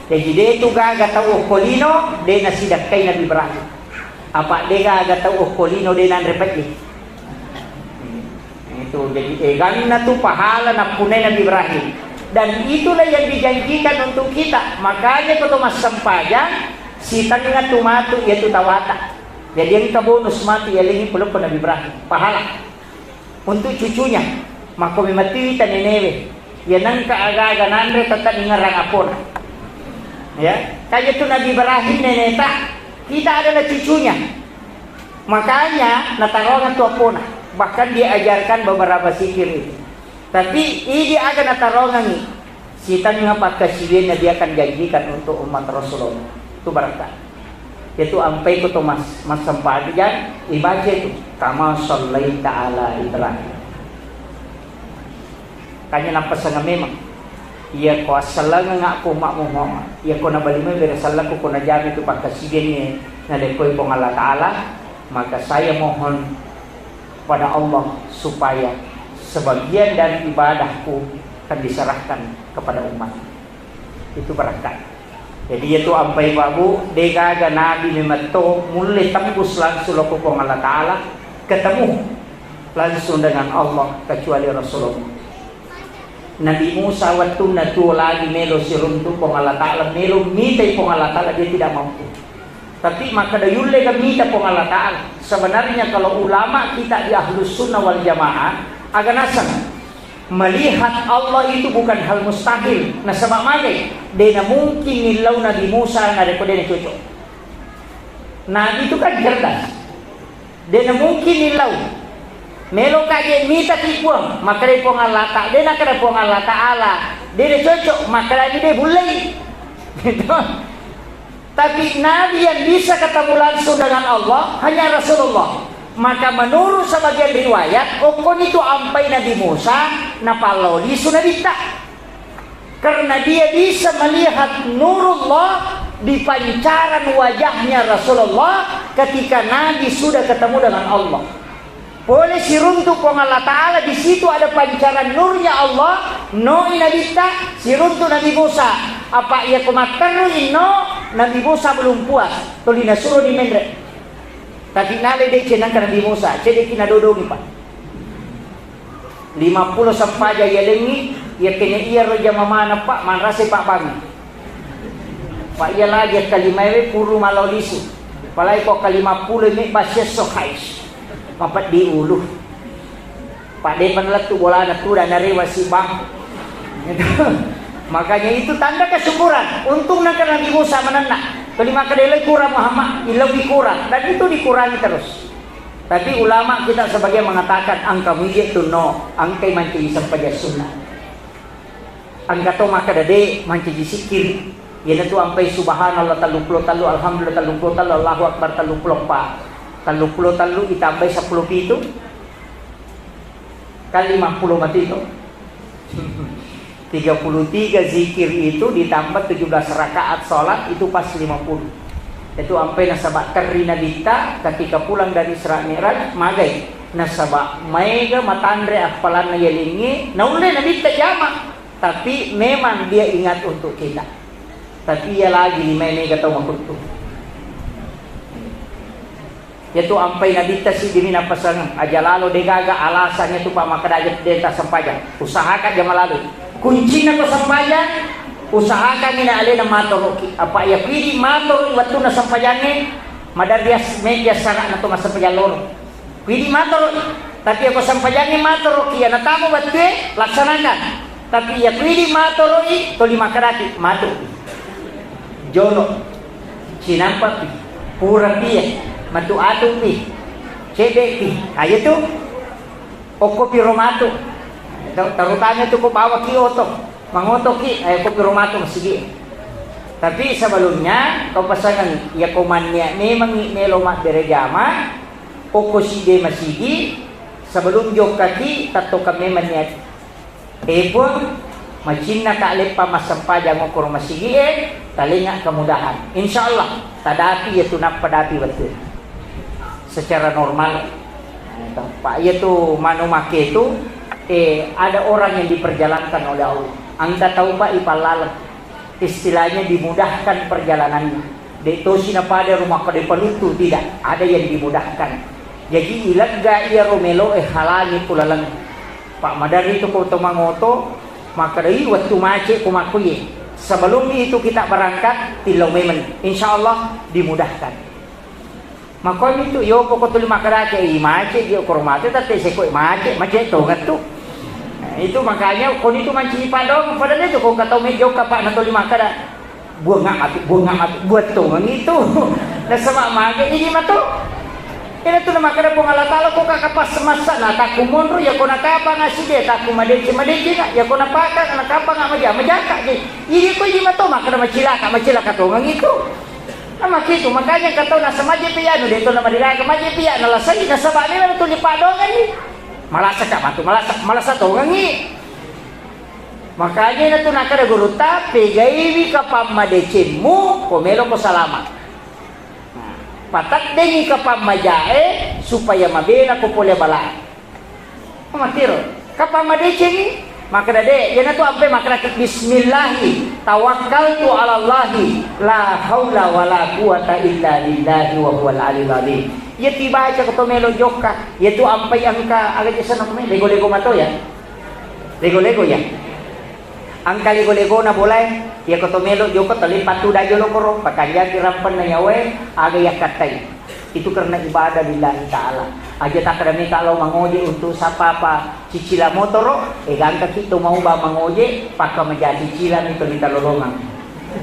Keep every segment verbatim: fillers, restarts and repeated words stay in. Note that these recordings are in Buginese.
Jaji, de tu gaga tau okko lino de nasidakkai Nabi Ibrahim. Apa de gaga tau okko lino de nanre peddi. Itu jadi eganna tu pahala nappunai Nabi Ibrahim. Dan itulah yang dijanjikan untuk kita. Makanya ko to massempajang, sitengnga tu matu yaitu tawata. Jadi engka bonus matu yalengi pulukko Nabi Ibrahim. Pahala. Untuk cucunya, makko mematiwi ta nenewe. Ya nengka aga-aga nanre tetap ingerang apona. Ya, kayak itu Nabi Ibrahim neneta, kita adalah cucunya. Makanya natarongan tu apona. Bahkan diajarkan beberapa zikir itu. Tapi idi aga natarongangi. Sitengnga pakkasiwianna dia akan janjikan untuk umat Rasulullah. Itu barakka. Itu ampai ku to mas-, massempajang, ibaca itu, "Kama shallaita ala Ibrahim." Kanya napasang memang. Iya ko assalangeng aku makmu Muhammad. Iya ko nabali mai bere sallaku ko najami tu pakkasiwianni nalekoi Puang Allah Ta'ala, maka saya mohon pada Allah supaya sebagian dari ibadahku akan diserahkan kepada umat. Itu berkat. Jadi, itu ampai Pak Bu, degaga nabi memetto mulle tembus langsung loko Puang Allah Ta'ala, ketemu langsung dengan Allah kecuali Rasulullah. Nabi Musa wettunna tuo lagi melo siruntu Puang Allah Ta'ala, melo mitai Puang Allah Ta'ala, dia tidak mampu. Tapi makkeda yulle ga mita Puang Allah Ta'ala. Sebenarnya kalau ulama kita di Ahlus Sunnah wal Jamaah, aga naseng melihat Allah itu bukan hal mustahil. Nasaba magai, dena mungkin nillau Nabi Musa narekko dena cocok. Nabi itu kan cerdas. Dena mungkin nillau. Melo kaje mita ki Puang, makkeda Puang Allah Ta'ala, dena kada Puang Allah Ta'ala, dena cocok, makkeda ni de bullei. Gitu. Tapi nabi yang bisa ketemu langsung dengan Allah hanya Rasulullah. Maka menurut sebagian riwayat, okkoni tu ampai Nabi Musa, napallao lisu Nabitta. Karena dia bisa melihat nurullah di pancaran wajahnya Rasulullah ketika Nabi sudah ketemu dengan Allah. Pole siruntu Puang Allah Ta'ala, di situ ada pancaran nurnya Allah, noi Nabitta, siruntu Nabi Musa. Apa iya ko matterru inno, Nabi Musa belum puas, tuli nasuro ni menre. Tapi nale de cenangka Nabi Musa, cedeki nadodongi, Pak. Lima pulo sempajang yalengngi, iya kene iya ro jama maneng, Pak, manrase, Pak, bangi. Pak, iya lagi kalimaewe puru malao lisu. Palai ko kalima pulo me basiesso hais. Mapeddi ulu. Pak, depa lettu bolana tuda narewa si bang. Makanya itu tanda kesyukuran. Untung nangka Nabi Musa menenna. Kelima kedele kurang Muhammad, ilewi kurang. Dan itu dikurangi terus. Tapi ulama kita sebagian mengatakan engka muje tu no, engkai mancaji sempajang sunnah. Engka to makkeda de mancaji sikkiri. Iyanatu ampai subhanallah telluppulo tellu, alhamdulillah telluppulo tellu, Allahu akbar telluppulo eppa. Telluppulo tellu ditambai seppulo pitu. Kan lima pulo matu itu. Tiga puluh tiga zikir itu ditambah tujuh belas rakaat salat itu pas lima puluh. Itu ampai nasaba terri Nabitta ketika pulang dari Isra Mi'raj, magai. Nasaba maega matanre appalanna yalengnge, naulle Nabitta jama. Tapi memang dia ingat untuk kita. Tapi iya lagi limae mega tau makuttu. Yatu ampai Nabitta siddimi napaseng, aja lalo degaga alasannya tu, Pak, makkeda aja de tassempajang. Usahakan jama lalo. Kuncinna ko sempajang, usahakan ina alena matoroki. Apa iya pidi matoro wettunna sempajangnge, madarrias meja sarana to massempajang loro. Pidi matoro, tapi ako sempajangnge matoroki, iya natama wettue, laksanakan. Tapi iya kuidi matoroi, toli makkedaki, matu. Jolo. Cinampa pi. Pura pi. Matu atu pi. Cedde pi. Ayo tu. Okko piro matu. Ter-, terutama tu ko bawa ki oto. Mangoto ki, ayo ko piro matu masigi. Tapi sebelumnya kau pasangan, ya kau mannia memang melo mabbere jama, okko side masigi, sebelum jokkaki, tattoka memang niat. Eh, Puang, macinnaka leppa massempajang okkoro masigi'e, talenga kemudahan. Insya Allah, tadapi iya tu nappa dapi wettu. Secara normal. Pak, iya tu manu make tu, eh, ada orang yang diperjalankan oleh Allah. Engka tau, Pak, ipallaleng. Istilahnya dimudahkan perjalanannya. De' tosi napada rumah kada paluttu, tidak. Ada yang dimudahkan. Jadi ilegga iyaro melo'e halangi ku laleng. Pak maderri tu ko to mangoto, makkeda, "Ih, wettu macet ko makkuye." Sebelum itu kita berangkat, tillau memeng. Insya Allah dimudahkan. Makkuami tu, yo poko tuli makkadake, "Ih, macet je ko rumah tu, tette sekoi macet, macet tongettu." Nah, itu makanya koni tu manci padong, padahal itu ko katau me jokka Pak na tuli makkada, "Buang matu, buang matu, buat tongengi tu." Nasaba mage ini matu. Ina tu namakkada Puang Allah Taala, ko kaka pas semasa na takku monro, ya ko nakapa ngasi de takku madeci madeci na, ya ko napaka nakapa nggak maja majaka je. Ini ko ini matu makkada macilaka, macilaka tongengi tu. Nah, makitu, makanya engka tau nasamaje pi anu, de' to namarigaga maje pi ya, nalasai, nasaba memang tuli padongenni. Malasaka matu, malasa, malasa tongengi. Makanya natu nakkada gurutta, pegaiwi kapang madecemmu, ko melo ko salama. Nah, pateddengi kapang majae, supaya mabela ko pole bala. Makkiro, kapang madecengi? Makkeda de', iyanatu ampe makkeda bismillahi, tawakkaltu alallahi, la haula wala quwata illa billahi wa huwal aliyul azim. Iya tibaca ko to melo jokka, iyatu ampai engka aga jesana ko me, lego-lego mato ya. Lego-lego ya. Engka lego-legona bolae, iya ko to melo jokka tali patu da jolo koro, pakanjaki rampenna nyawae, aga yakkattai. Itu karena ibadah lillahi ta'ala. Aja takkeda meka lao mangoje untuk sapapa cicila motoro, eh, gangka ki to mau ba mangoje, pakka maja cicila mi to ditalolongang.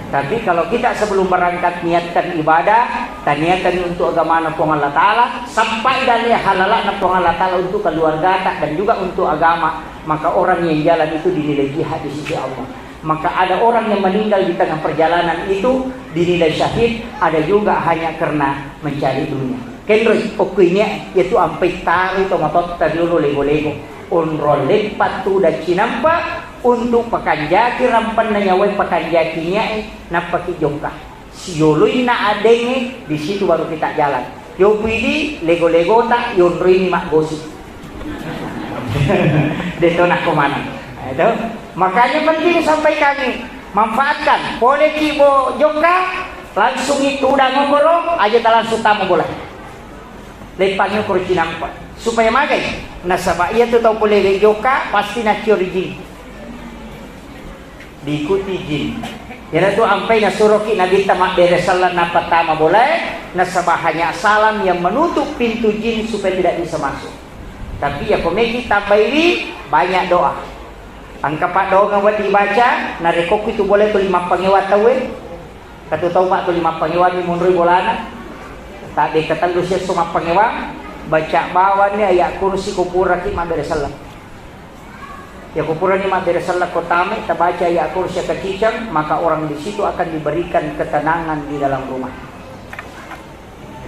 Tapi kalau kita sebelum berangkat niatkan ibadah, taniakan untuk agamana Puang Allah Ta'ala, sampai dalle halalana Puang Allah Ta'ala untuk keluargata dan juga untuk agama, maka orang yang jalan itu dinilai jihad di sisi Allah. Maka ada orang yang meninggal di tengah perjalanan itu dinilai syahid, ada juga hanya karena mencari dunia. Kenroi, okko ini, yaitu ampai taru to matotta riolo lego-lego. Onrong leppa tu dacinampa untuk pakanjaki rampenna nyawai pakanjaki niae, nappaki jokka. Sioloinna adengnge, di situ baru kita jalan. Yo pidi lego-legota, yonroini maggosip. Deto nakko maneng. Itu. Makanya penting sampai kami manfaatkan. Pole ki bo jokka, langsung itu udah ngokoro, aja ta langsung tamu bola. Leppangi okoro cinampa. Supaya magai. Nasaba iya tu tau pole jokka, pasti nacio rijing. Diikuti jin. Iyanatu ampai nasuroki Nabitta mabbere selleng nappa tama bolae, nasaba hanya salam yang menutup pintu jin supaya tidak bisa masuk. Tapi ya komeki tambaiwi banyak doa. Engka paddoangeng wedding dibaca, narekko itu bolae tuli mappangewa tauwe. Katu tau Pak tuli mappangewa mi monroi bolana. Tabbe ketellu siesso mappangewa, baca bawanni ayat kursi ko puraki mabbere selleng. Yako purani mabbere selleng ko tame, tabaca ayat kursi kecicang, maka orang di situ akan diberikan ketenangan di dalam rumah.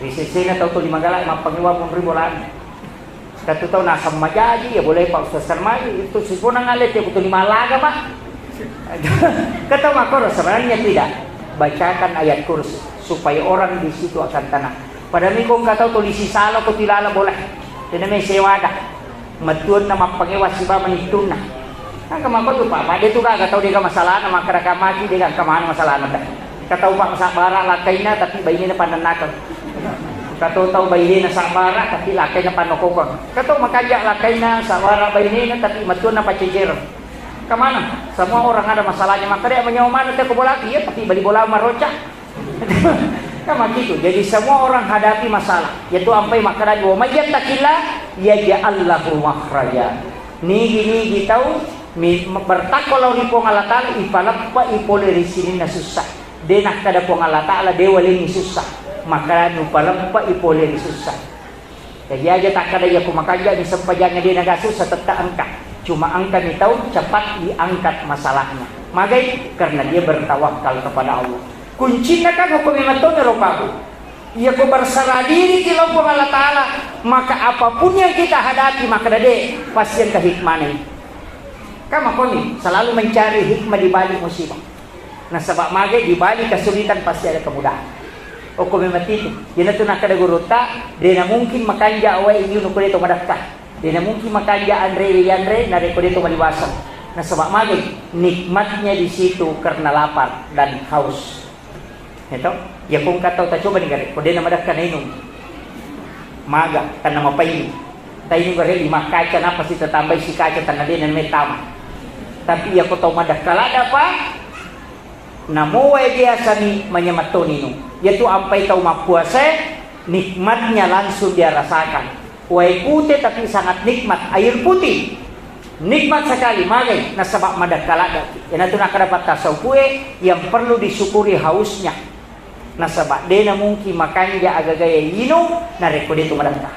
Ri sesena tau tuli magala mappangewa monroi bolana. Katu tau naseng majaji, ya boleh Pak Ustaz Sarmai, itu sipona ngale tiap tuli malaga, Pak. Kata makoro sebenarnya tidak. Bacakan ayat kursi supaya orang di situ akan tenang. Pada miko engka tau tuli sisala ko tilala bola. Tena me sewada. Mettuanna mappangewa siba manittunna. Engka mako tu, Pak, pada tu gaga tau dega masalahna, makkada kamaki dega engka mana masalahna ta. Engka tau, Pak, masabbara lakkainna tapi bainena pannennakeng. Engka to tau bainena sabbara tapi lakkainna pannokokeng. Engka to makanja lakkainna sabbara bainena tapi mettuanna paccecereng. Engka mana? Semua orang ada masalahnya, makkada menyawa mana teko bola iya tapi bali bola maroca. Kan begitu. Jadi semua orang hadapi masalah. Yaitu ampai makkada, "Wa may yattaqillah yaj'al lahu makhraja." Nigi-nigi tau mi-, bertakwa lao ri Puang Allah Taala, ipaleppa i pole ri sininna sussa. De nakkada Puang Allah Taala, de walengngi sussa. Maka nupaleppa i pole ri sussa. Jadi aja takkada iya ko makanja ni sempajang de naga sussa tetta engka. Cuma engka ni tau cepat diangkat masalahnya. Magai? Karena dia bertawakal kepada Allah. Kuncinna kan hukum memang to melo pabu. Iya ko berserah diri ki lao Puang Allah Taala, maka apapun yang kita hadapi, maka dade pasti engka hikmahnya. Kan makoni selalu mencari hikmah di balik musibah. Nasaba magai di balik kesulitan pasti ada kemudahan. Okko memang itu. Iyanatu nakkada gurutta, de na mungkin makanja wae iyu nuko de to madakka. De na mungkin makanja anre yanre narekko de to maliwaseng. Nasaba magai nikmatnya di situ karena lapar dan haus. Ya toh? Ya ko engka tau tacoba ni gare, ko de' namadakka nainung. Maga, tanna mapainung. Tainung gare lima kaca, napasi tatambai sikaca, tanna de' name tama. Tapi ya ko tau madakka ladda, Pak, namo wae biasa ni manyamattoni nu. Yatu ampai tau mappuasa, nikmatnya langsung dia rasakan. Wae pute tapi sangat nikmat, air putih. Nikmat sekali, magai, nasaba madakka ladda. Iyanatu nakkeda pattasaupue, yang perlu disyukuri hausnya. Nasaba de' namungkin makanja agagae inung, narekko de' tu madakka.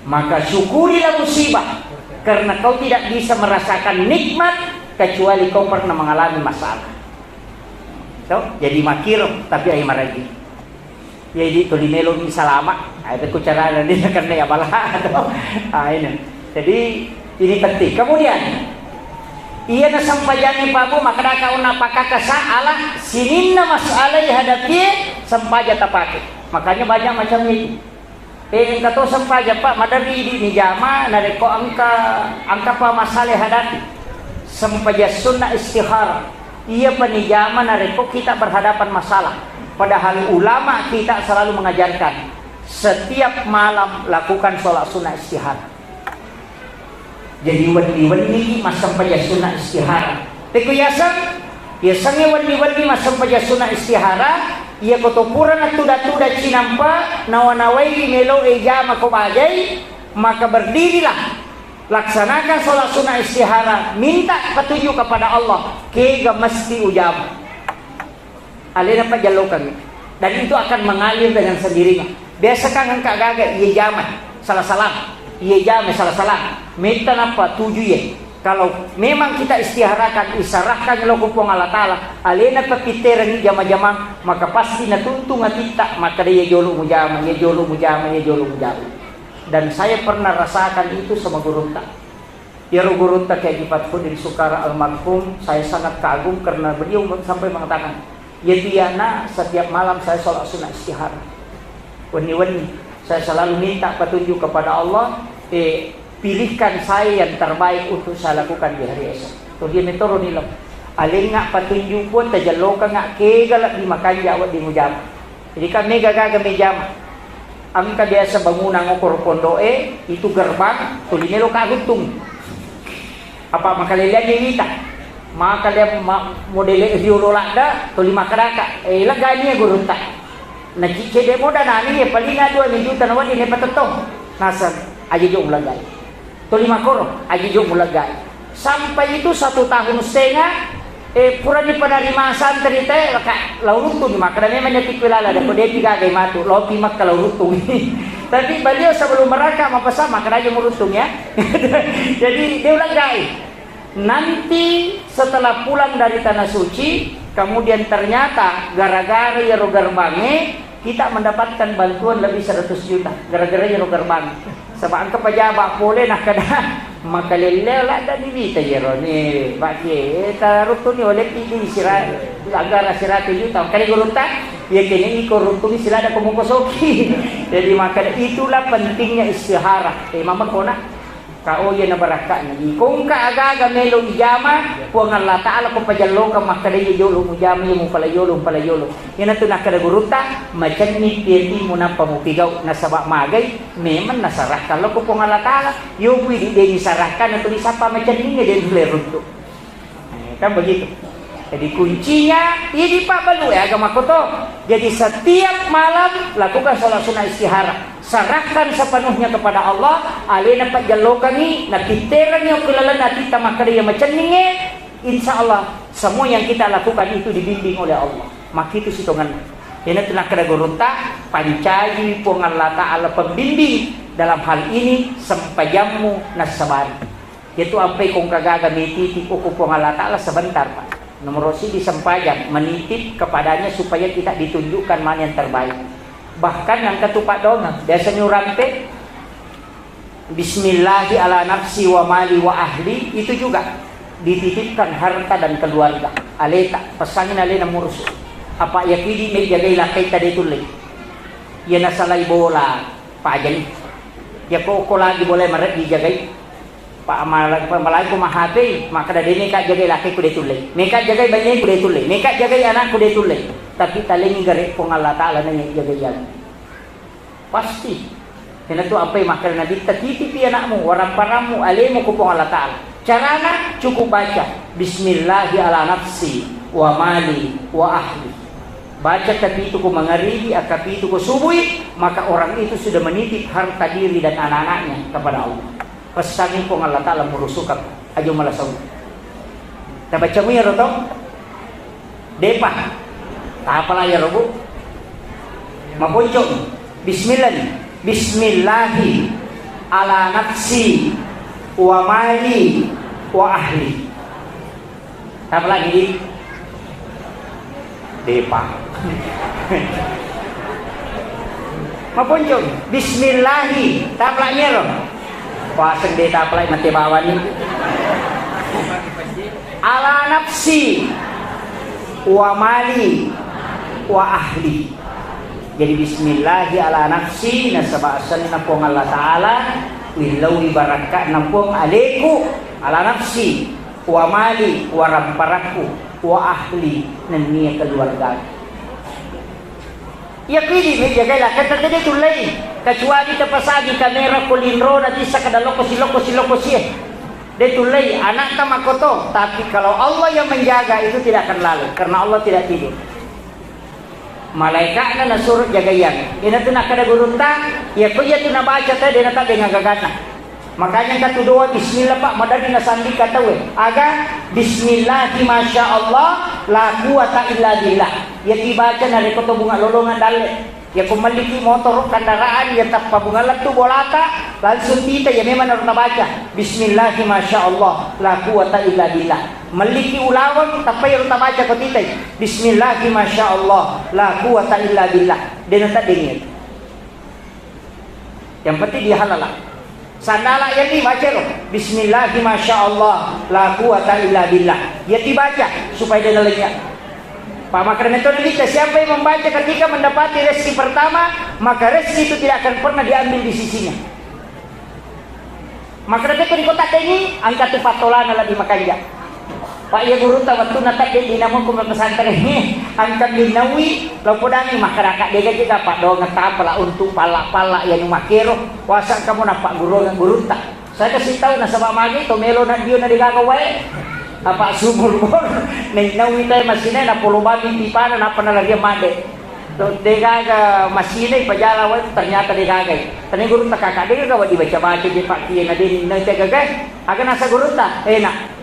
Maka syukurilah musibah, karena kau tidak bisa merasakan nikmat kecuali kau pernah mengalami masalah. So, jadi makiro, tapi ayo maraji. Jadi tuli melo mi salama, ayo ku carana dia karena ya bala. Ah, ini. Jadi ini penting. Kemudian, iya na sempajangi pabu, maka daka una pakakasa ala sininna masalah hadapi sempaja tapake. Makanya banyak macam itu. Eh, engka to sempaja, Pak, maderri idi nijama, narekko engka, engka pa masalah hadapi. Sempaja sunnah istihara. Iya pa nijama narekko kita berhadapan masalah. Padahal ulama kita selalu mengajarkan, setiap malam lakukan sholat sunnah istihara. Jadi wenni-wenni massempajang sunna istihara. Pekko yaseng? Yasengnge wenni-wenni massempajang sunna istihara, iya ko to pura natuda-tuda cinampa, nawa-nawai melo ejama ko bajai, maka berdirilah. Laksanakan sholat sunnah istihara, minta petunjuk kepada Allah, kega mesti ujama. Alena pajjallokang. Dan itu akan mengalir dengan sendirinya. Biasa kan engka gaga, iya jama, salah-salah. Iya jama, salah-salah. Metta nappa tuju iye. Kalau memang kita istiharakan, isarahkan lo ku Puang Allah Ta'ala, alena papitterengi jama-jamang, maka pasti natuntung atitta, makkeda iya jolo mujama, iya jolo mujama, iya jolo mujama. Dan saya pernah rasakan itu sama gurutta. Iyaro gurutta Kiai Haji Fathuddin Sukara almarhum, saya sangat kagum karena beliau sampai mengatakan, "Yatu iyana setiap malam saya sholat sunnah istihara. Wenni-wenni saya selalu minta petunjuk kepada Allah, eh, pilihkan saya yang terbaik untuk saya lakukan di hari esok." Terus dia metoro nilai. Alengnga petunjuk pun tajallokangnga kega lebbi makanja wedding mujama. Jadi kan mega gaga mejama. Engka biasa bangunang okoro pondo'e, itu gerbang, tuli melo ka ruttung. Apa makaleleang wita? Makalea ma-, modele riolo ladda, tuli makkedaka, eh, legani ya gurutta. Na cicede moda nani ya paling dua juta na wedding ne patettong. Naseng, aja jo ulegai. Tuli makkoro, aja jo muleggai. Sampai itu satu tahun setengah, eh, purani penerimaan santri te, laka, lao ruttung, makkeda memang nyati kuilala, dako depi gagai matu, lopi makka lao ruttung. Tapi beliau sebelum berangkat mapasa, makkeda aja muruttung ya. Jadi, dia uleggai. Nanti setelah pulang dari Tanah Suci, kemudian ternyata gara-gara iyaro gerbangnge, kita mendapatkan bantuan lebih seratus juta gara-gara iyaro gerbang. Saba engka pajaba pole nakkeda, "Makalelleo ladda ni wita iyaro ni, Pak Kiai, eh, taruttuni oleh pidi sira-, agara seratus juta." Kali gurutta, ya kene iko ruttungi silada ko mukosoki. Jadi makkeda itulah pentingnya istihara. Eh, mama kona. Ka, oh, iyana barakka'na. Iko engka aga-aga melo ijama, Puang Allah Ta'ala ko pajallokang makkeda iya jolo mujama, iya mupala jolo, mupala jolo. Iyanatu nakkeda gurutta, macenning pi atimmu nappa mupigau, nasaba magai memang nasarahkan lao ko Puang Allah Ta'ala. Yo pui di de nisarahkan, na tuli sappa macenningnge de nulle runtu. Eh, kan begitu. Jadi kuncinya, idi pabbalu, eh, agama koto. Jadi setiap malam lakukan sholat sunnah istihara. Serahkan sepenuhnya kepada Allah, alena pajjallokangi, napitterengi okko lalenna atitta makkeda iya macenningnge, insya Allah semua yang kita lakukan itu dibimbing oleh Allah. Makkitu sitongenna. Iyanatu nakkeda gurutta, pancaji Puang Allah Ta'ala pembimbing dalam hal ini sempajammu nassabari. Iyatu ampai ko engka gaga mititip okko Puang Allah Ta'ala sebentar, Pak. Nomor siji sempajang, menitip kepadanya supaya kita ditunjukkan mana yang terbaik. Bahkan engka tu paddoangeng, biasa ni urampe, "Bismillahi ala nafsi wa mali wa ahli," itu juga dititipkan harta dan keluarga. Aleta, pesangi alena murusu. Apa iya pidi me jagai lakkaita de tulle. Iya nasalai bola, pajani. Iya ko, ko lagi bola marebbi jagai. Pa-, mala-, pa-, malaiko mahape, makkeda, "De' meka jagai lakkaiku de' tullei. Meka jagai bainengku de' tullei. Meka jagai anakku de' tullei." Tapi talengngi gare' Puang Allah Ta'ala naiya jagai iyaro. Pasti. Iyanatu ampai makkeda Nabitta, "Titipi anakmu, waramparammu, alemu ko Puang Allah Ta'ala." Carana cukup baca, "Bismillahi ala nafsi, wa mali, wa ahli." Baca kapitu ko mangaribi, akkapitu ko subui, maka orang itu sudah menitip harta diri dan anak-anaknya kepada Allah. Pessangi Puang Allah Ta'ala murusukang ajo malasau. Tabaca mu iyaro to? De'pa. Tapala iyaro, Bu. Maponcong. Bismillah ni. Bismillahi ala nafsi wa mali wa ahli. Tapalagi di De'pa. Maponcong. Bismillahi. Tapalagi ro. Paseng de' tapalagi mate bawani. Ala nafsi wa mali wa ahli. Jadi bismillahi ala nafsi, nasaba asenna Puang Allah Ta'ala, willaui barakka'na Puang aleku, ala nafsi, wa mali, waramparakku, wa ahli, nennia keluargaku. Iya, kuidi mejagai lakkaitta de' tullei, kecuali tapasagi kamera ko linrona tissa kada lokkosi, lokkosi, lokkosi e. De' tullei, anakta makkoto, tapi kalau Allah yang menjaga itu tidak akan lalai, karena Allah tidak tidur. Malaika'na nasuro jagaiang. Iyanatu nakkeda gurutta, iya ko iyatu nabaca te de' nataddeng agaganna. Makanya engka tu doa bismillah, Pak, maderri nasandika tauwe. Aga? Bismillahi masya Allah, la quwata illa billah. Iya tibaca narekko to bunga lolongang dalle. Iya ko melliki motoro, kendaraan, iya tappa bunga lettu bolata, langsung tita, iya memang naro tabaca. Bismillahi masya Allah, la quwata illa billah. Melliki ulaweng, tappa iyaro tabaca ko titai. Bismillahi masya Allah, la quwata illa billah. De' nataddeng iyatu. Yang penting dia halala. Sandala yang ni baca lo. Bismillahi masya Allah, la quwata illa billah. Iya tibaca supaya de' nalengnya. Pak, makkeda metode kita, siapa yang membaca ketika mendapati rezeki pertama, maka rezeki itu tidak akan pernah diambil di sisinya. Makkeda ko taddengngi, engka tu pattolana lebbi makanja. Pak, iya gurutta wettunna tadde' dinamukku mapesantrengnge, engka minnaui, lao podangngi, makkeda ka de' gaga, Pak, dongeng tapala untuk palla-palla iya nu makkero, wasa engka mo nappagguruang gurutta. Saya kasih tahu nasaba magi to melo na dio na de' gaga wae. Apa sumur bor, nainnaui te masine, napolo bami pipana, nappa nalariang made. To, de' gaga masine, pajala wae, ternyata de' gagai. Tania gurutta, Kaka, de' gaga wa dibaca-baca je, Pak, kiye na de' ninna te gaga. Aga nasa gurutta? Eh, nak.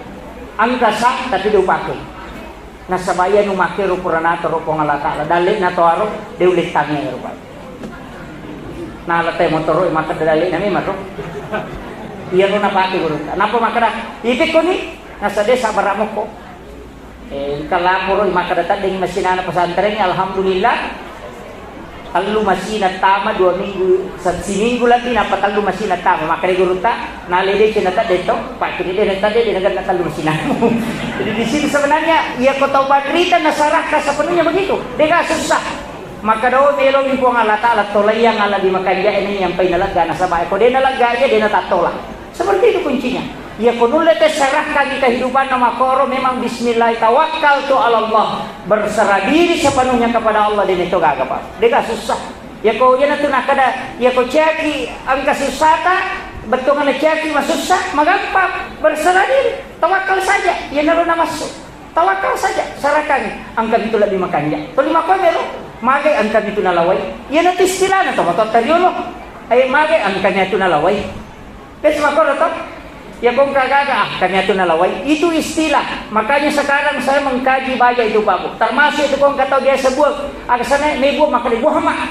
Engka sa, tapi de' upake. Nasaba iya nu makkero pura natoro Puang Allah Ta'ala. Dalle'na to aro, de' ulle tangnge ro, Pak. Nala te motoro, makkeda dalle'na memang ro. Iya nu napake gurutta. Napa makkeda? Ite koni, nasa de' sabara mokko. Eh, engka laporo, makkeda taddengngi masinana pesantrengnge, alhamdulillah. Tellu masina tama, dua minggu, se-, siminggu lebbi, nappa tellu masina tama. Makkeda gurutta, nale deceng na tadde to, Pak, kini de' na tadde, de' na genna tellu masinamu. Jadi di sini sebenarnya, iya ko tau panrita nasarahkan sepenuhnya begitu. De' gaga susah. Makkeda, oh, melomi Puang Allah Ta'ala, tolaiang Allah di makanja ini yang paling nalegga nasaba. Ko de' nalegga iya, de' natattola. Seperti itu kuncinya. Iya ko nulle tessarahkangi kehidupanna makkoro, memang bismillah, tawakkaltu ala Allah, berserah diri sepenuhnya kepada Allah, de' na to gaga, Pak. De' gaga susah. Iya ko, iyanatu nakkeda, iya ko ciaki engka sussata, bettuanna ciaki masussa, magampang, berserah diri, tawakkal saja, iyanaro namassu. Tawakkal saja, sarakangi, engka mitu lebbi makanja. Tuli makko melo, magai engka mitu nalawai. Iyanatu istilahna to, matotta riolo. Eh, magai engka mitu nalawai. Pes makkoro to? Ya, ko engka gaga, ah, kami atu nalawai. Itu istilah. Makanya sekarang saya mengkaji banyak itu, Pak Bu. Termasuk itu ko engka tau biasa buang. Aga sana, me buang, makkeda Muhammad.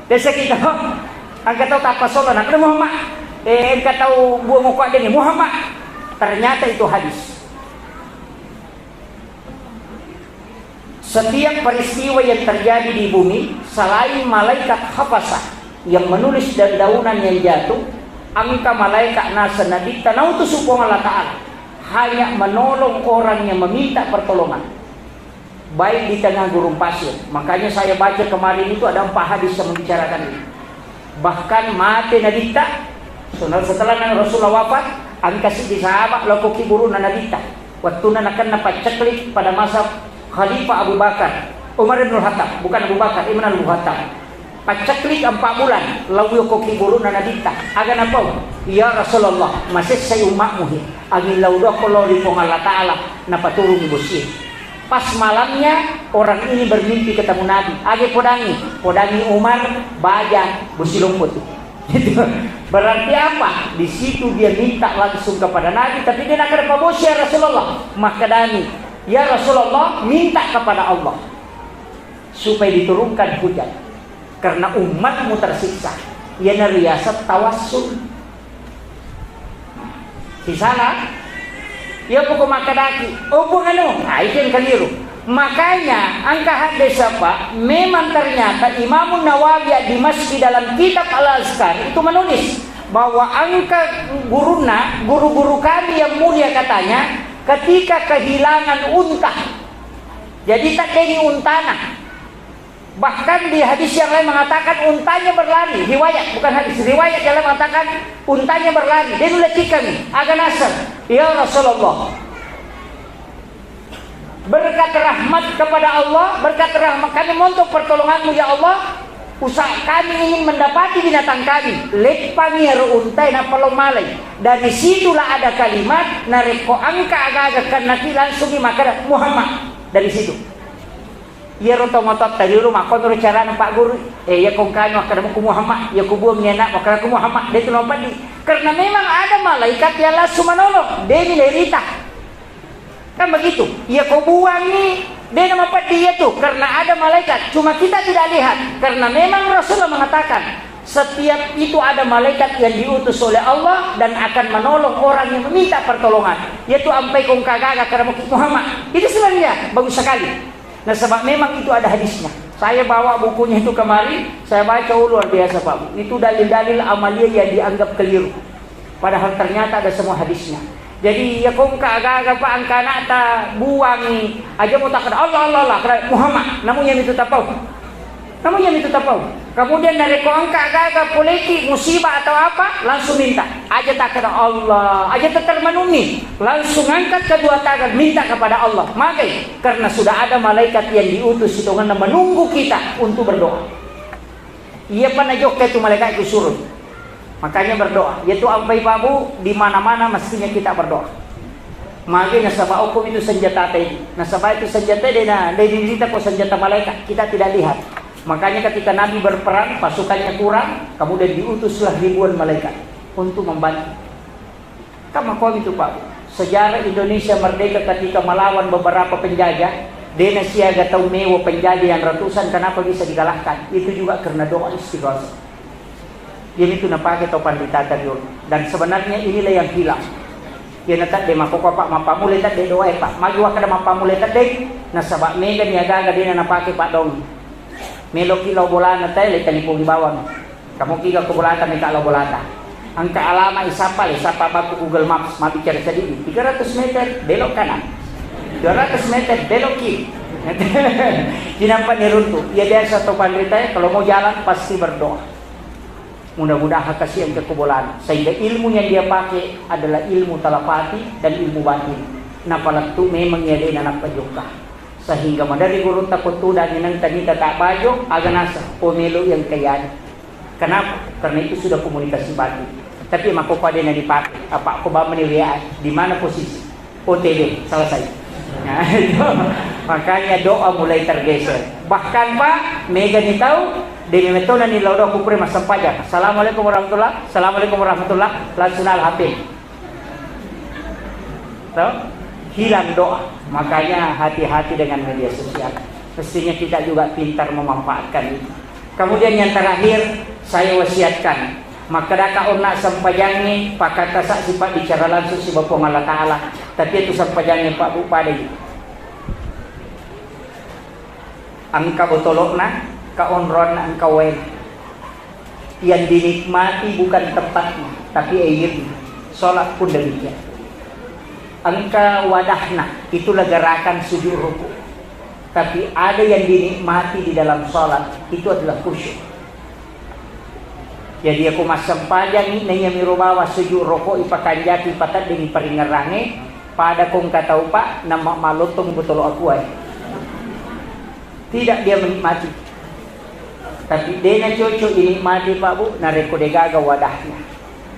Biasa kita, engka tau tappa solo, nak Muhammad. Eh, engka tau buang ko ada ni Muhammad. Ternyata itu hadis. Setiap peristiwa yang terjadi di bumi, selain malaikat hafasah yang menulis dedaunan yang jatuh, engka malaikat naseng Nabitta nautus Puang Allah Ta'ala, hanya menolong orang yang meminta pertolongan, baik di tengah gurun pasir. Makanya saya baca kemarin itu ada empat hadis yang membicarakan ini. Bahkan mate Nabitta, setelah Rasulullah wafat, Engka siddi sahabat lao ko kuburu'na Nabitta. Wettunna nakenna pacceklik pada masa Khalifah Abu Bakar, Umar ibnul Khattab, bukan Abu Bakar, Umar ibnul Khattab. Pacceklik empat bulan, lao ko kuburu'na Nabitta. Aga napau? "Ya Rasulullah, masessai ummatmu he. Anging lao doako lao ri Puang Allah Ta'ala, napaturungi bosie." Pas malamnya, orang ini bermimpi ketemu Nabi. Aga podangi? Podangi Umar, baja, bosi lompo tu. Gitu. Berarti apa? Di situ dia minta langsung kepada Nabi, tapi de' nakkeda, "Pabosi, ya Rasulullah." Makkedani, "Ya Rasulullah, minta kepada Allah supaya diturunkan hujan, karena umatmu tersiksa." Iyana riaseng tawassul. Sisala, iya poko makkedaki, "Oh, Puang, anu, ah, itu yang keliru." Makanya, engka hadis apa, memang ternyata Imamun Nawawi di masjid dalam kitab Al-Azkar itu menulis bahwa engka gurunna, guru-guru kami yang mulia katanya, ketika kehilangan unta, jadi teddengi untana. Bahkan di hadis yang lain mengatakan untanya berlari. Riwayat, bukan hadis. Riwayat yang lain mengatakan untanya berlari. De' nulle cikkang. Aga naseng, "Ya Rasulullah, berkat rahmat kepada Allah, berkat rahmat kami mohon pertolonganmu ya Allah. Usaha kami ingin mendapati binatang kami." Leppangi ero untae nappa lao malai. Dari situlah ada kalimat, narekko engka aga-aga kennaki, langsung makkeda, "Muhammad." Dari situ. Iyaro tomatoatta riolo makkonro carana pagguru. Eh, iya kongkani makkeda, "Ku Muhammad," iya kubuang ni anak makkeda, "Ku Muhammad," de' tu napaddi. Karena memang ada malaikat yang langsung menolong, de' ni lerita. Kan begitu. Iya kubuangi, de' namapaddi iya tu, karena ada malaikat. Cuma kita tidak lihat. Karena memang Rasulullah mengatakan, setiap itu ada malaikat yang diutus oleh Allah dan akan menolong orang yang meminta pertolongan. Yaitu ampai kongka gaga karena Muhammad. Itu sebenarnya bagus sekali. Nasaba memang itu ada hadisnya. Saya bawa bukunya itu kemari, saya baca, oh, luar biasa, Pak Bu. Itu dalil-dalil amalia yang dianggap keliru. Padahal ternyata ada semua hadisnya. Jadi, iya kongka gaga, Pak, engka anakta buangi, aja mo takkeda, "Allah, Allah, Allah," keda, "Muhammad," namu iya mitu tapau. Namu iya mitu tapau. Kemudian narekko engka gaga poleki musibah atau apa, langsung minta. Aja takkeda Allah, aja tatermanunni. Langsung angkat kedua tangan, minta kepada Allah. Magai? Karena sudah ada malaikat yang diutus sitongenna menunggu kita untuk berdoa. Iya pa najokka itu malaikat itu suruh. Makanya berdoa. Yaitu ampai Pak Bu, di mana-mana mestinya kita berdoa. Magai? Nasaba okko itu senjata tadi. Nasaba itu senjata de' na, de' diberita ko senjata malaikat. Kita tidak lihat. Makanya ketika Nabi berperang, pasukannya kurang, kemudian diutuslah ribuan malaikat untuk membantu. Kan makkuami tu, Pak. Sejarah Indonesia merdeka ketika melawan beberapa penjajah, de' nasiaga tau mewa penjajah yang ratusan, kenapa bisa dikalahkan? Itu juga karena doa istighosah. Iyanatu napake tau panritata riolo. Dan sebenarnya inilah yang hilang. Iyana tedde makkokko, Pak, mappammula tedde doae, Pak. Magi wakkeda mappammula tedde, nasaba mega ni agaga de'na napake paddoang. Meloki lao bolana te, letani pogi bawang. Kamu kiga ko bolata, meka lao bolata. Engka alama isappa, le sappa bakku Google Maps, mabbicara sedikit. Tiga ratus meter, belok kanan. Dua ratus meter, belok kiri. Cinampa niruntu. Iya biasa to panrita, kalau mau jalan pasti berdoa. Mudah-mudahan kasih engka ko bolana. Sehingga ilmu yang dia pakai adalah ilmu talapati dan ilmu batin. Napalettu memang iya de'na nappa jokka. Sehingga maderri gurutta ko tudang nengka nita tak bajo, aga nasa, oh melo yang kayani. Kenapa? Karena itu sudah komunikasi batin. Tapi makkokko de'na dipakai, apa ko bamani W A, di mana posisi? O T W, selesai. Nah, itu. Makanya doa mulai tergeser. Bahkan, Pak, mega ni tau, de' memettona ni lao doa kupure massempajang. Assalamualaikum warahmatullah, assalamualaikum warahmatullah, langsung al H P. Toh? Hilang doa. Makanya hati-hati dengan media sosial. Mestinya kita juga pintar memanfaatkan itu. Kemudian yang terakhir, saya wasiatkan, makkedaka onna sempajangnge, pakkattasa sipabbicara langsung siba Puang Allah Ta'ala. Tapi itu sempajangnge, Pak Bu, padai. Engka botolo'na, engka onroanna, engka waena. Yang dinikmati bukan tempatnya, tapi airnya. Sholat pun demikian. Engka wadahna, itulah gerakan sujud ruku. Tapi ada yang dinikmati di dalam sholat, itu adalah khusyuk. Jadi, iyako massempajangngi, naiyamiro bawang sujud roko' ipakanjaki, ipateddengngi paringngerangnge, pada ko engka tau, Pak, namma-, malottongngi botolo aquae. Tidak dia menikmati. Tapi de' nacocok dinikmati, Pak, Bu, narekko de'gaga wadahnya.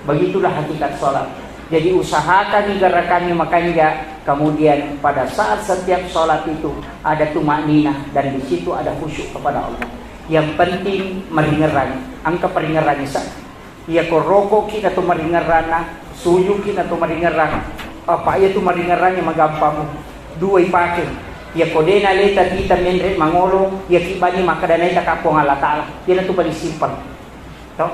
Begitulah hakikat sholat. Jadi, usahakangngi garakangnge makanja, kemudian pada saat setiap sholat itu ada tumakninah dan di situ ada khusyuk kepada Allah. Yang penting maringerang, engka paringerang isa. Iyako roko'ki na to maringerranna, sujuki na to maringerrang. Apa iya tu maringerrangnge magampang. Dua ipake. Iyako de' naleta tita menre' mangolo, iyaki bani makkeda naitaka Puang Allah Ta'ala. Iyana tu paling simpel. To?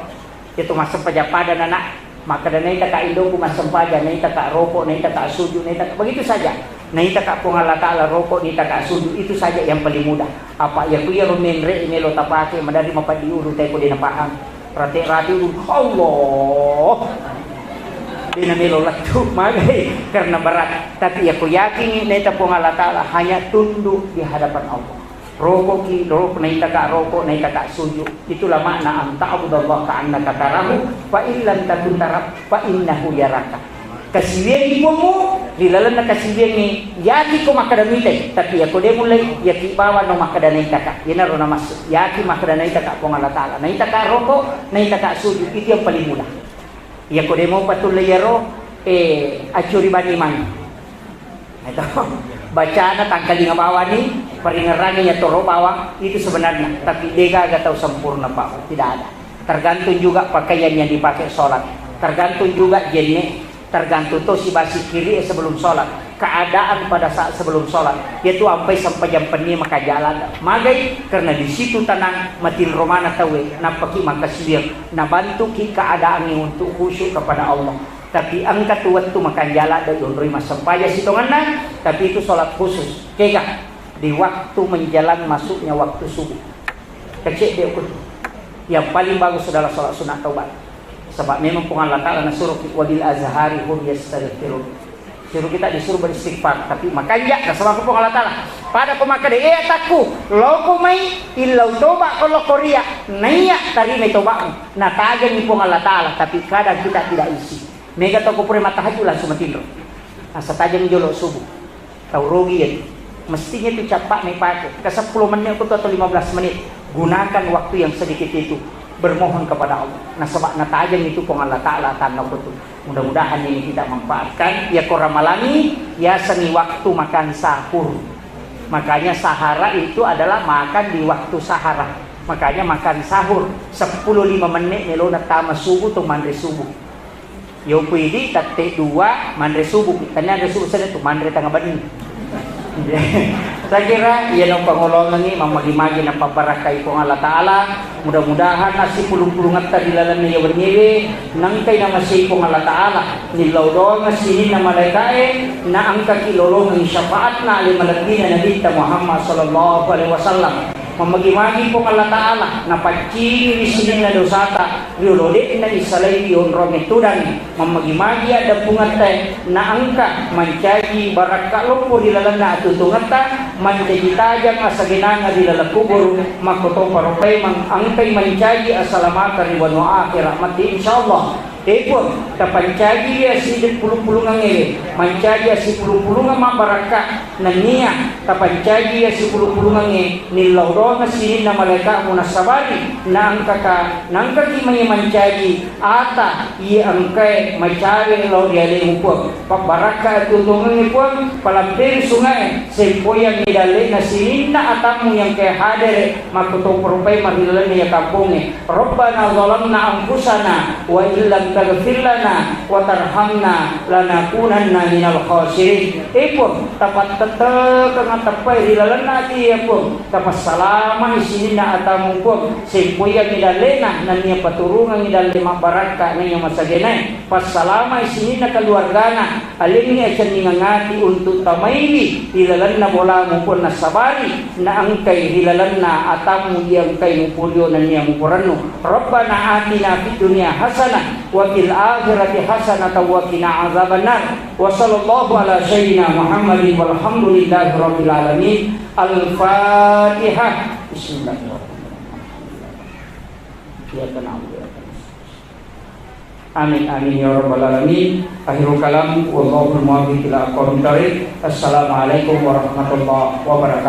Iyatu massempajang pada nana. Makkeda naitaka indoku massempajang, naitaka roko', naitaka sujud, naitaka, begitu saja. Naitaka Puang Allah Ta'ala roko', naitaka sujud, itu saja yang paling mudah. Apa iya ku iyaro menre' melo tapake, madari mapaddi ulu, te ko de' napahang. Rate-rate ulu, Allah. De' namelo lettu, magai, karena berat. Tapi iya ku yakin naita Puang Allah Ta'ala hanya tunduk di hadapan Allah. Roko'ki, roko', naitaka roko', naitaka sujud. Itulah makna an ta'budallaha ka'annaka tarahu, fa in lam takun tarah, fa innahu yaraka. Kasiwiangngi Puangmu, ri lalenna kasiwiangnge, yaki ko makkeda mitai, tapi iyako de' mullei, yaki bawang no makkeda naitaka. Iyanaro namassuk, yaki makkeda naitaka Puang Allah Ta'ala. Naitaka roko', naitaka sujud, itu yang paling mudah. Iyako de' mopa tulle iyaro, eh, accuri bani mani. Itu. Bacana tangkalinga bawani, paringerrangnge iyatoro bawang, itu sebenarnya. Tapi de'gaga tau sempurna, Pak. Tidak ada. Tergantung juga pakaian yang dipakai sholat. Tergantung juga jenne, tergantung to sibasikiri sebelum sholat. Keadaan pada saat sebelum sholat. Iyatu ampai sempajang penni makanja ladde. Magai, karena di situ tenang, matinro maneng tauwe, nappaki makkasiwiang, nabantuki keadaangnge untuk khusyuk kepada Allah. Tapi engka tu wettu makanja ladde yonroi massempajang sitongenna, tapi itu sholat khusus. Kega? Di waktu menjelang masuknya waktu subuh. Kecil dia ukur. Yang paling bagus adalah sholat sunat taubat. Sebab memang Puang Allah Ta'ala nasuruh, "Wa bil azhari hum yastaghfirun." Suruh kita disuruh beristighfar, tapi makanja nasaba Puang Allah Ta'ala. Pada ko makkeda, "Eh, atakku, loko mai, illau toba ko loko ria, naiya tarima tobamu." Natajengi Puang Allah Ta'ala, tapi kadang kita tidak isi. Mega toko pura mattahajud langsung matinro. Asa tajeng jolo subuh. Tau rugi ya. Mestinya itu cappa'na ipake. Ke sepuluh menit atau lima belas menit. Gunakan waktu yang sedikit itu bermohon kepada Allah. Nasaba natajeng itu Puang Allah Ta'ala atanna itu. Mudah-mudahan ini kita manfaatkan. Ya ko Ramalangi, yasengngi waktu makan sahur. Makanya sahara itu adalah makan di waktu sahara. Makanya makan sahur sepuluh lima menit melona tama subuh tu manre subuh. Yopu idi tette dua manre subuh, tennia anre subuh sedde tu manre tengnga benni. Saya kira iyana pangolongengngi mammagi-magi napabbarakkai Puang Allah Ta'ala. Mudah-mudahan assipulung-pulungetta ri lalenna iya wenniewe nengkai namasei Puang Allah Ta'ala. Nillau doang sininna malaika'e, naengkaki lolongeng syafaatna ale malebbina Nabitta Muhammad sallallahu alaihi wasallam. Mammagi-magi Puang Allah Ta'ala, napaccingiri sininna dosata, riolo de'na isalai onrong tudang. Mammagi-magi addeppungetta, naengka mancaji barakka loppo ri lalenna atutungetta, mancaji tajang asagenangeng ri laleng kuburu, makkotoparo paimeng engkai mancaji asalamakeng ri wanua akhera matti, insyaallah. E Puang, tapancaji iya sipulung-pulungengnge, mancaji iya sipulung-pulungeng mabbarakka, nennia tapancaji iya sipulung-pulungengnge, nillau doang sininna malaika'mu nassabari, naengkaka, naengkaki mai mancaji ata iya engkae macawe lao ri alemu Puang. Pabbarakka atuongengnge Puang, palamperi sungae, sempoyangngi dalle'na sininna atammu iya engkae hadere, makkotoparo paimeng ri lalenna iya kampongnge. Rabbana zalamna anfusana wa illam taghfir lana wa tarhamna lanakunanna minal khasirin. E Puang, tapattettekeng ateppae ri lalenna ati iya Puang, tapassalamai sininna atammu Puang, sempoyangngi dalle'na nennia paturungengngi dalle mabbarakka naiya masagenae, passalamai sininna keluargana, alengngi acenningeng ati untuk tamaiwi ri lalenna bolamu Puang nassabari, naengkai ri lalenna atammu iya engkai muporio nennia muporennu. Rabbana atina fid dunya hasanah wa fil akhirati hasanatan wa qina azabannar. Wa sallallahu ala sayyidina Muhammadin walhamdulillahi rabbil alamin. Al-Fatihah. Bismillahirrahmanirrahim. Iyyaka na'budu wa iyyaka nasta'in. Amin, amin, ya rabbal alamin. Akhirul kalam, wallahul muwaffiq ila aqwamit thariq. Assalamualaikum warahmatullahi wabarakatuh.